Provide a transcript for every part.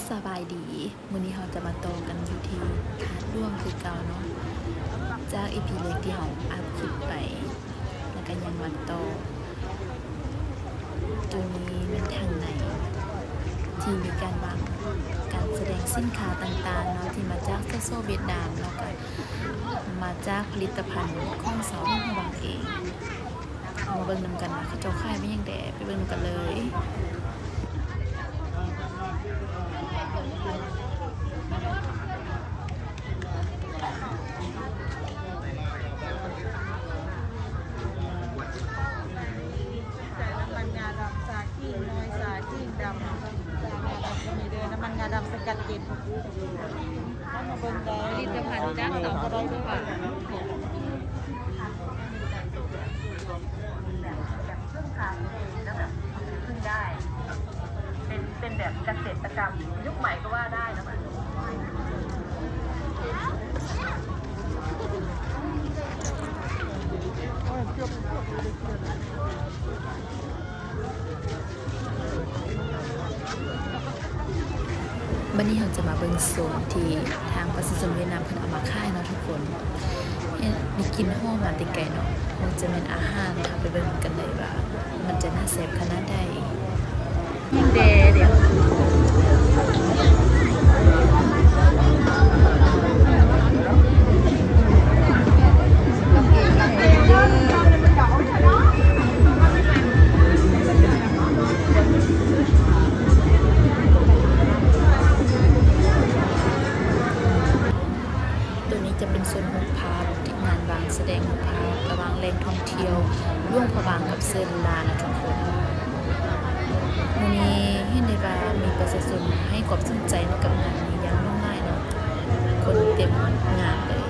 ສະບາຍດີ ມື້ນີ້ເຮົາຈະມາຕໍ່ກັນຢູ່ທີ່ທາດຫຼວງຄືເກົ່າເນາະ ຈາກອີພີແລກທີ່ເຮົາອັບຄລິບໄປ ແລ້ວກໍຍັງມາຕໍ່ ໂຕນີ້ແມ່ນທາງໃນ ທີ່ມີການວາງ ການສະແດງສິນຄ້າຕ່າງໆເນາະ ທີ່ມາຈາກສະໂສຫວຽດນາມ ແລ້ວກໍມາຈາກຜະລິດຕະພັນຂອງຊາວຫຼວງພະບາງເອງ. ເຮົາມາເບິ່ງນຳກັນວ່າເຂົາເຈົ້າຂາຍແມ່ນຫຍັງແດ່ ໄປເບິ່ງນຳກັນເລີຍ. ນ້ຳມັນງາດຳ ຊາຂີງນ້ອຍ ຊາຂີງດຳ ຊາງາດຳກໍມີເດີ ນ້ຳມັນງາດຳສະກັດເຢັນ. ເຮົາມາເບິ່ງໄດ້ ຜະລິດຕະພັນຈາກສາວຜູ້ສະຫວັນ. ບັດນີ້ເຮົາຈະມາເບິ່ງໂຊນທີ່ທາງປະຊາຊົນຫວຽດນາມເພິ່ນເອົາມາຂາຍເນາະທຸກຄົນ. ເຫັນ ໄດ້ກິ່ນຫອມມາແຕ່ໄກເນາະ ມັນຈະແມ່ນອາຫານ ເຮົາໄປເບິ່ງນຳກັນເລີຍວ່າມັນຈະໜ້າແຊບຂະໜາດໃດ. ແດ ໂຕນີ້ຈະເປັນໂຊນຮູບພາບ ທີ່ງານວາງສະແດງຮູບພາບລະຫວ່າງແຫຼ່ງທ່ອງທ່ຽວຫຼວງພະບາງກັບເຊີນລານະທຸກຄົນ. ມື້ນີ້ເຫັນໄດ້ວ່າມີປະຊາຊົນໃຫ້ຄວາມສົນໃຈກັບງານນີ້ຢ່າງຫຼວງຫຼາຍເນາະ ຄົນເຕັມງານເລີຍ.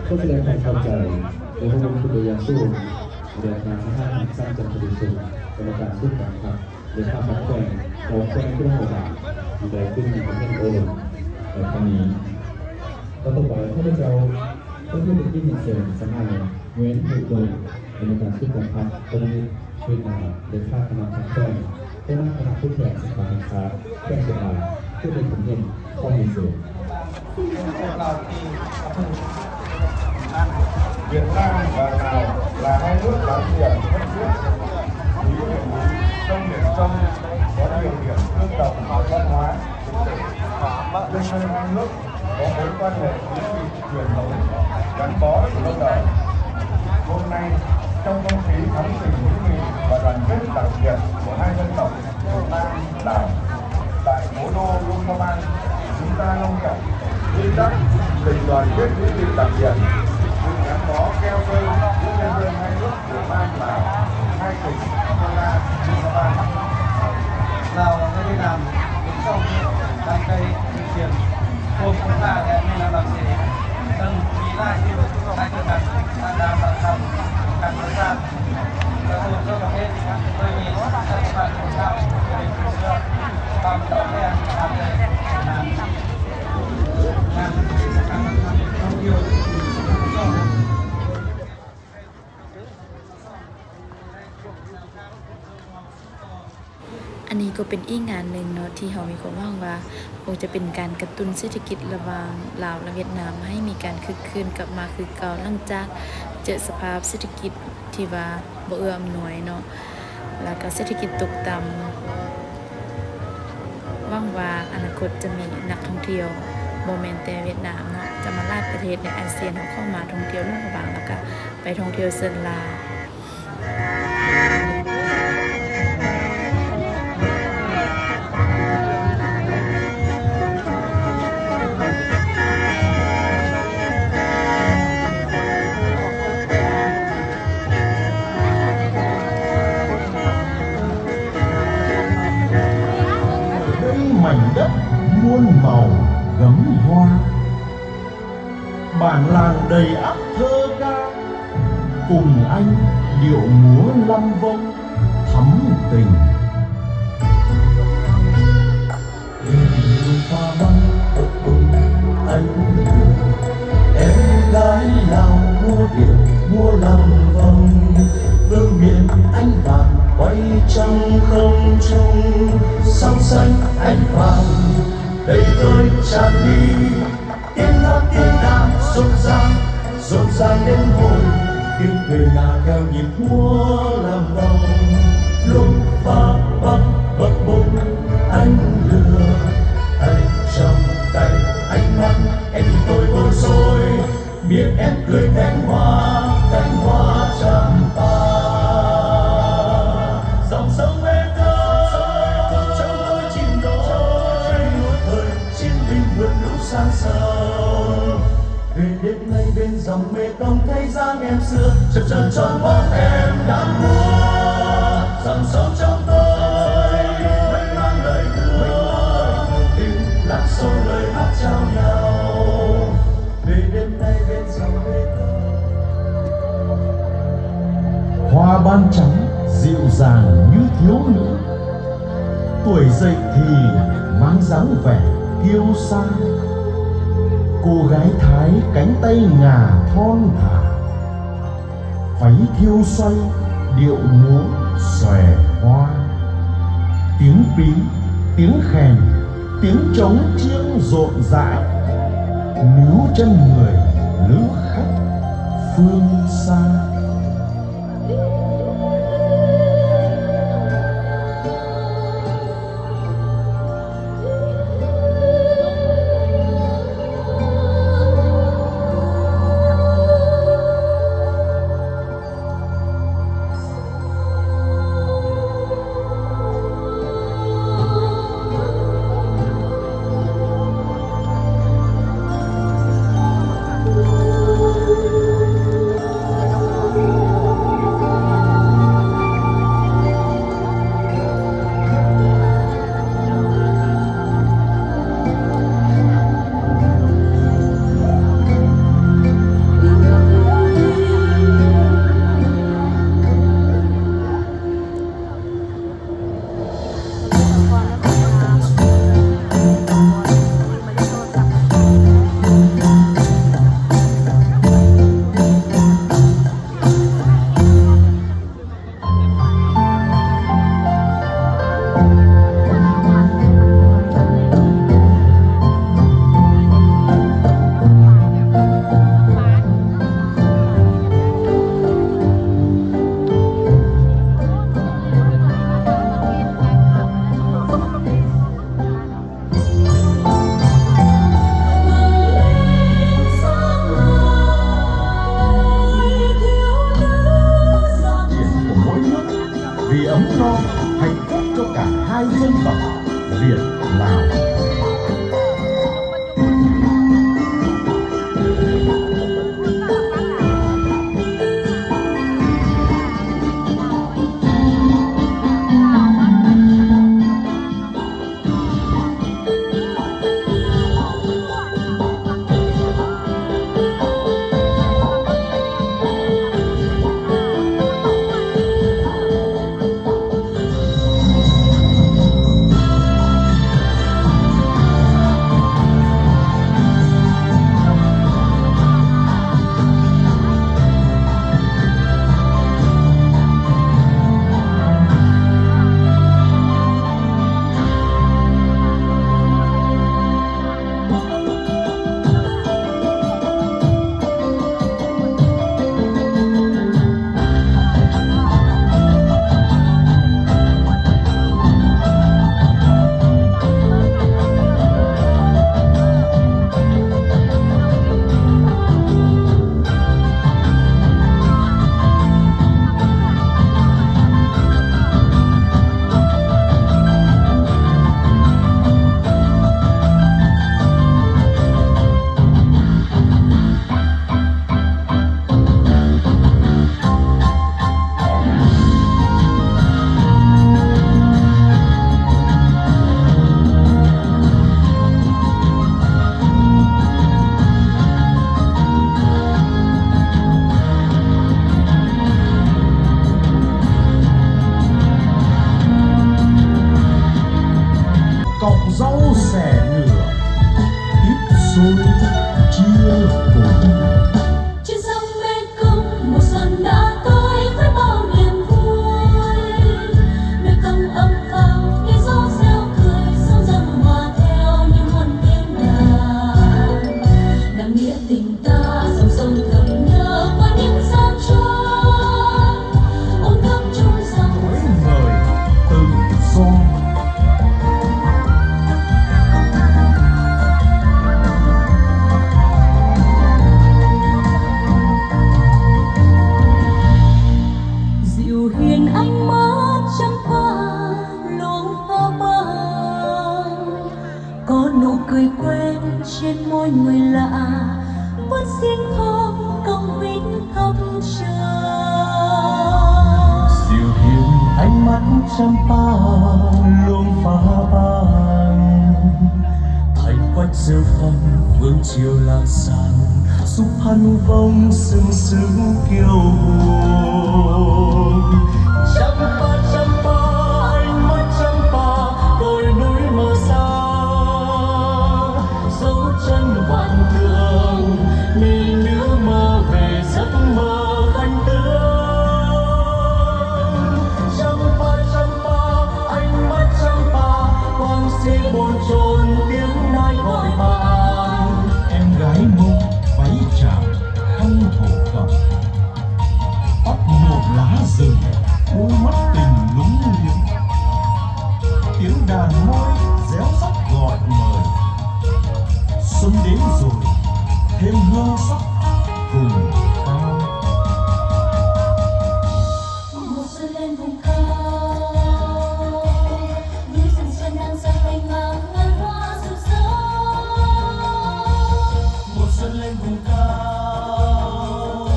ຂໍສະແດງຄວາມຂອບໃຈ ແລະ ຂໍຂອບຄຸນເປັນຢ່າງສູງ ແດ່ທາງສະຫາຍ ສັງ ຈັນທະວິສຸດ ກຳມະການສູນກາງພັກ ເລຂາພັກແຂວງ ແລະ ແຂວງຜູ້ເຮົາວ່າ ທີ່ໄດ້ຂຶ້ນມາເປັນໂອລົມໃນຄັ້ງນີ້. ຕໍ່ໄປ ຂ້າພະເຈົ້າ ປະທານເປັນກຽດເຊີນສະຫາຍ ເງືອນ ເຮໂກ ກຳມະການສູນກາງພັກຄອມມູນິດຫວຽດນາມ ເລຂາຄະນະພັກແຂວງ ຫົວໜ້າຄະນະຜູ້ແທນສະພາແຫ່ງຊາດ ແຂວງວຽງຈັນ ເພື່ອໄດ້ຄຳເຫັນ ຂໍຮຽນເຊີນ. ພວກເຮົາທີ່ຫວຽດນາມ ລາວ ລາວໃຫ້ລົດຫຼາຍເທື່ອ ເຮັດວຽກ ຢູ່ເປັນ ຕ້ອງເປັນ ຕ້ອງ ຂໍດຽວ ເລື່ອງເກົ່າ ວັດທະນະ ເລື່ອງການໃຫ້ລົດ ຂອງອົງການແຫ່ງ ເພື່ອນເຮົາ ກັນບໍ່ ແລ້ວກໍ ພວກໃນ ເຈົ້າຕ້ອງຕີ ທັງສິ່ງທີ່ມີ ວ່າການເປັນ ຕ່າງ ເຂດ ບໍ່ໃຫ້ເພິ່ນເຂົ້າ ນາງ ລາວ ໃຕ້ ໂອໂດ ລົງປະມານ ສຸນຕາ ລົງ ຈາກ ທີ່ ຈັກ ເປັນ ການ ເປັນ ທີ່ ຕ່າງ ເຂດ ຄື ຫຍັງ ໝໍ ແກ້ວ ເພິ່ນ ເພິ່ນ ເພິ່ນ ໃຫ້ ເປັນ ມາ ລາວ ໃຫ້ ເປັນ ເວລາ ຢູ່ ປະມານ ລາວ ແລະ ຫວຽດນາມ ເປັນ ສອງ ປະເທດ ເຂດ ພວມສົງຄາມ ແລະ ແມ່ນ້ຳລຳເຊ ເຊິ່ງມີຫຼາຍຈຸດ ໃນການ ການ ການ ການ ການ ການ ການ ອັນນີ້ກໍເປັນອີກງານໜຶ່ງເນາະ ທີ່ເຮົາມີຄວາມຫວັງວ່າ ຄົງຈະເປັນການກະຕຸ້ນເສດຖະກິດລະຫວ່າງລາວ ແລະ ຫວຽດນາມ ໃຫ້ມີການຄຶກຄື້ນກັບມາຄືເກົ່າ ຫຼັງຈາກເຈີສະພາບເສດຖະກິດທີ່ວ່າບໍ່ເອື້ອອຳນວຍເນາະ ແລ້ວກະເສດຖະກິດຕົກຕ່ຳ. ຫວັງວ່າອະນາຄົດຈະມີນັກທ່ອງທ່ຽວ ບໍ່ແມ່ນແຕ່ຫວຽດນາມເນາະ ຈະມາຫຼາຍປະເທດໃນອາຊຽນເຮົາເຂົ້າມາທ່ອງທ່ຽວຫຼວງພະບາງ ແລ້ວກະໄປທ່ອງທ່ຽວເຊີນລາ. Rau sẻ nửa, tiếp nối chia buồn. Trên sông Mê Công, mùa xuân đã tới với bao niềm vui. Mê Công ấm vào, nghe gió reo cười, sóng dâng hòa theo những muôn tiếng đàn. Nặng nghĩa tình ta dòng sông gầm nhớ qua những gian truân, ôm gấm chung dòng. Tuổi người tự do. Dịu hiền ánh mắt Champa luống pha băng. Có nụ cười quen trên môi người lạ, phút sinh thơm cong vít khắp trời. Dịu hiền ánh mắt Champa luống pha băng, thành quách rêu phong vương triều Lạng Giang, Suphanu vòng sừng sững kiêu hùng. Champa, Champa, ánh mắt Champa, đồi núi mơ xa. Dấu chân vạn tượng, mỹ nữ mơ về giấc mơ khánh tướng. Champa, Champa, ánh mắt Champa, quang diệu bồn chồn, tiếng nai gọi vang. Em gái Mông váy tràm, khăn thổ cẩm, tóc buộc lá rừng, đôi mắt tình lúng liếng. Tiếng đàn môi réo rắt gọi mời. Xuân đến rồi, thêm hương sắc cùng ta. Mùa xuân lên vùng cao, núi rừng xuân đang rơi mênh mang ngàn hoa rực rỡ. Mùa xuân lên vùng cao,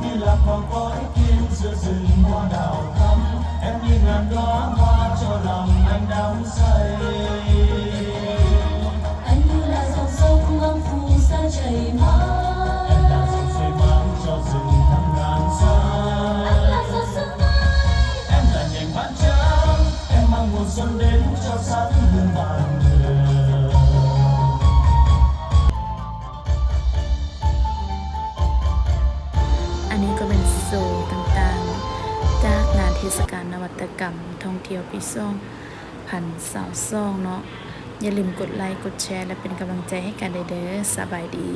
như lạc vào cõi tiên giữa rừng hoa đào thắm. Em như ngàn đóa hoa cho lòng anh đắm say. Anh như là dòng sông mang phù sa chảy mãi. Em là dòng suối mang cho rừng thắm ngàn sao. Anh là giọt sương mai. Em là nhành vàng trắng. Em mang mùa xuân đến cho sắc hương vàng. ອັນນີ້ກໍເປັນໂຊຕ່າງໆ ຈາກງານເທດສະການນະວັດຕະກຳທ່ອງທ່ຽວປີສອງພັນຊາວສອງເນາະ. ຢ່າລືມກົດໄລ ກົດແຊ ແລະ ເປັນກຳລັງໃຈໃຫ້ກັນເດີ້. ສະບາຍດີ.